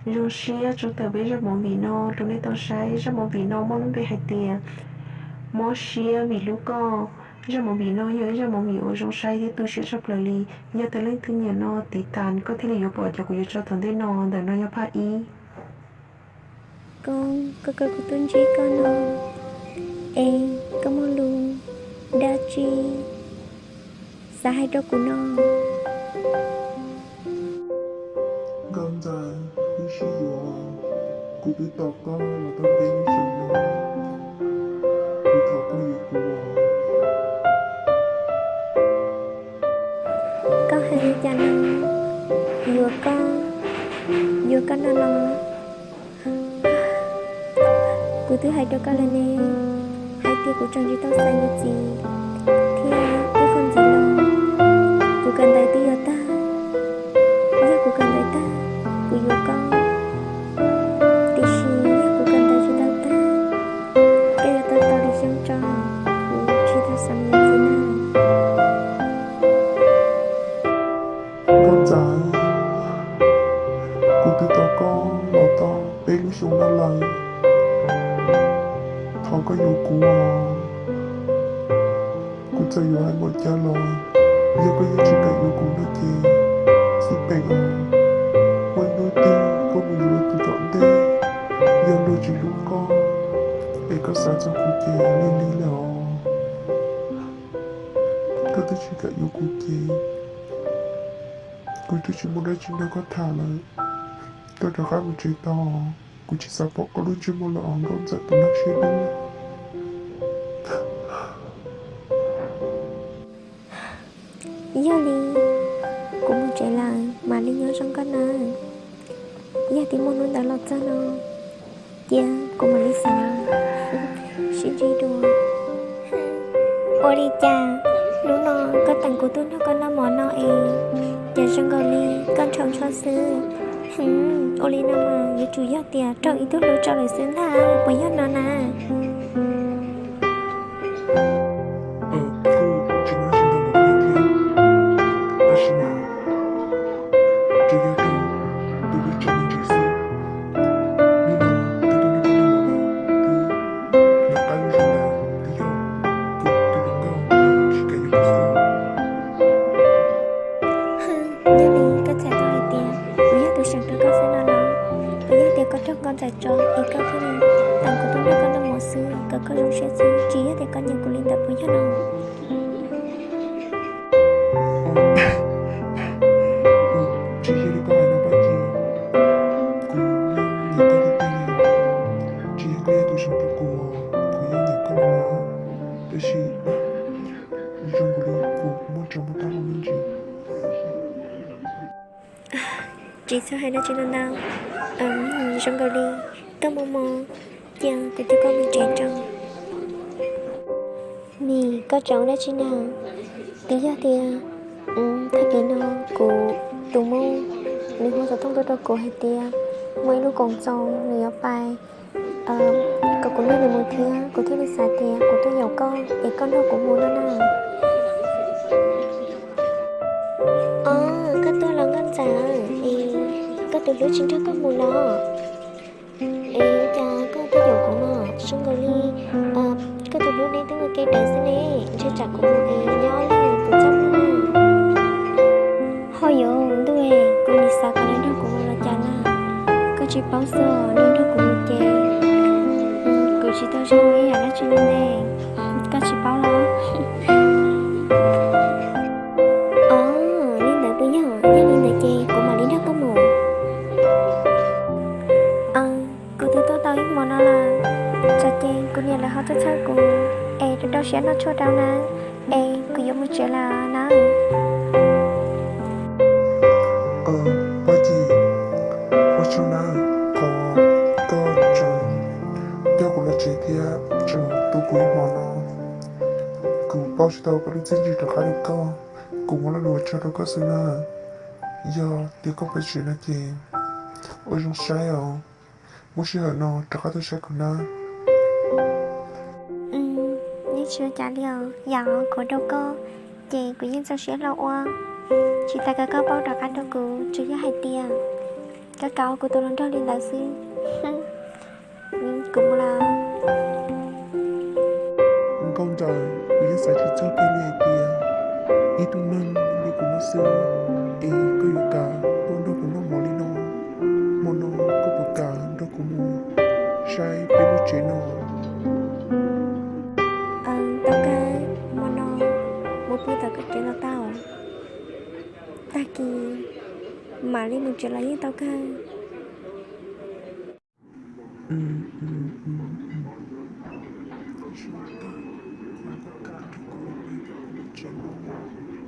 Zoo siab tso tawm peb zaj movie no rau nej tau saib. Zaj movie no muaj lub npe hais tias Mob Siab Vim Hlub Koj. Zaj movie no yog ib zaj movie uas zoo saib thiab tu siab tshaj plaws li. Yog tias leej twg nyiam no tiv tas koj thiaj li yuav pom cov kuv yuav tso tom ntej no. Ntawm no yog phaj ib. Koob, koj kawg kuv tuaj ntsib koj no, es koj muaj lus dab tsi xav hais rau kuv no? Nkauj Ntxawm, wb sib yuav, kuv twb tos koj los tau peb lub xyoos no, kuv thov koj yuav kuv os. Koj hais li cas no? Yuav koj, yuav koj no los? Kuv twb hais rau koj lawm ne, hais tias kuv tseem tsis tau xaiv niam txiv thiab ib qho ntxiv los kuv kawm ntawv twb yuav tag. Yog kuv kawm ntawv tag, kuv yuav koj, tiam sis yog kuv kawm ntawv tsis tau tag, koj yuav tau tos lwm xyoo tso, kuv tsis tau xaiv niam txiv na. Nkauj Ntxawm, kuv twb tos koj los tau peb lub xyoo no lawm, thov koj yuav kuv os. Kuv txawm yuav hais npaum cas los yog koj yeej tsis kam yuav kuv no ces xij peem os. Muaj ib hnub twg koj mus yuav tus tom ntej, yog luag tsis hlub koj, es koj xav txog kuv ces lig lig lawm os. Koj twb tsis kam yuav kuv ces kuv twb tsis muaj dab tsi nrog koj tham lawm. Koj rov qab mus tsev tau, kuv tsis xav pom koj lub ntsej muag lawm os Nkauj Ntxawm tus neeg siab dub. Yog li, kuv mus tsev lawm, mam li nyob zoo koj nawb. Yog tias muaj hnub ntawd los txog no, cia kuv mam li xav sib ntsib dua. Ua li cas hnub no koj teem kuv tuaj nrog koj noj mov no es, cas zoo nkaus li koj ntshaus ntsho xwb. Ua li no mas yuav tsum yog tias raug ib tug hlub tso lawm xwb ntag, puas yog no na? Kuj tsis muaj dab tsi ntau npaum li thiab, tab sis mas tsuas yog raug tus hlub tso me ntsis xwb. Hnub no kuv tuaj nrog koj noj mov no, kuv hlub qab hlub zoo ntawd twb yog kuv tus hluas nkauj tsis kam yuav kuv xwb. Yog li koj txhais tau hais tias kuv yog tus seem rau koj xwb no los? Puas yog tias koj raug Nkauj Ntxawm tso es koj thiaj li teem kuv tuaj nrog koj noj mov xwb kom koj zoo siab xwb, tsis yog tias koj nyiam kuv li ntawd puas yog no? Tsis yog li koj hais no Paj Ci, kuv yeej nyiam koj tiag tiag li. Tsis yog koj yog tus seem rau kuv, kuv yeej nyiam koj los mas, tab sis zoo nkaus li kuv muaj tsav muaj tab hau me ntsis. Tsis txhob hais dab tsi ntau ntau, zoo nkaus li koj muaj mob, cia kuv coj koj mus tsev tso. Nim, koj tseem ua dab tsi na? Twb yog tias tag kis no kuv tus muam nws hu xov tooj tuaj rau kuv hais tias muaj ib lub koom txoos nws yuav pais, kom kuv nrog nws mus thiab, kuv thiaj li xav tias kuv tuaj yaum koj es koj nrog kuv mus no na. Os, koj tuaj los Nkauj Ntxawm, es koj tus hlub tsis nrog koj mus los? Es cas koj tuaj yaum kuv no? Zoo nkaus li koj tus hlub neb twb ua ke rawv xwb ne, ntshe tsam kuv mus es nyob lawm kuv txaj muag na. Ho yuav ntuj, kuv nim xav kom nws nrog kuv mus los cas na, koj tsis paub xwb, nws nrog kuv mus ces kuv tsis tau zoo ib yam dab tsi li ne, koj tsis paub los? Os, li ntawd puas yog? Yog li ntawd ces kuv mam li nrog koj mus. Kuv twb tuaj tau ib hmo no lawm, tsam ces kuv niam lawv ho tuaj txhawb kuv es rau rau siab noj tshuaj rau nawb, es kuv yuav mus tsev lawm nawb. Paj Ci, ua tsaug nawb, thov koj tseem coj kuv los tsev thiab tseem tu kuv ib hmo no. Kuv pauj tsis tau koj lub txiaj ntsig rov qab li koj, kuv muaj lo lus ua tsaug rau koj xwb na. Yog tias koj pais tsev no ces ua zoo saib os, muaj sij hawm no rov qab tuaj saib kuv nawb. Yeej tsis ua cas li os, yam qhuav rau koj ces kuv yeej txaus siab hlo ua. Tsis tas koj paub rov qab rau kuv, tsuas yog hais tias Koj kam ua kuv tus hluas nraug li ntawd xwb. Kuv mus lawm. Nkauj Ntxawm, kuv yeej xav tsis txog kiag li hais tias ib tug neeg li kuv no xwb es koj yuav kam tuaj nrog kuv noj mov li no. Hmo no koj puas kam nrog kuv mus saib peb lub tsev no? Tau kawg, hmo no mus pw tom koj tsev los tau. Tag kis mam li mus tsev los yeej tau kawg. Zoo tag, koj kam nrog kuv mus pw tom kuv lub tsev no los?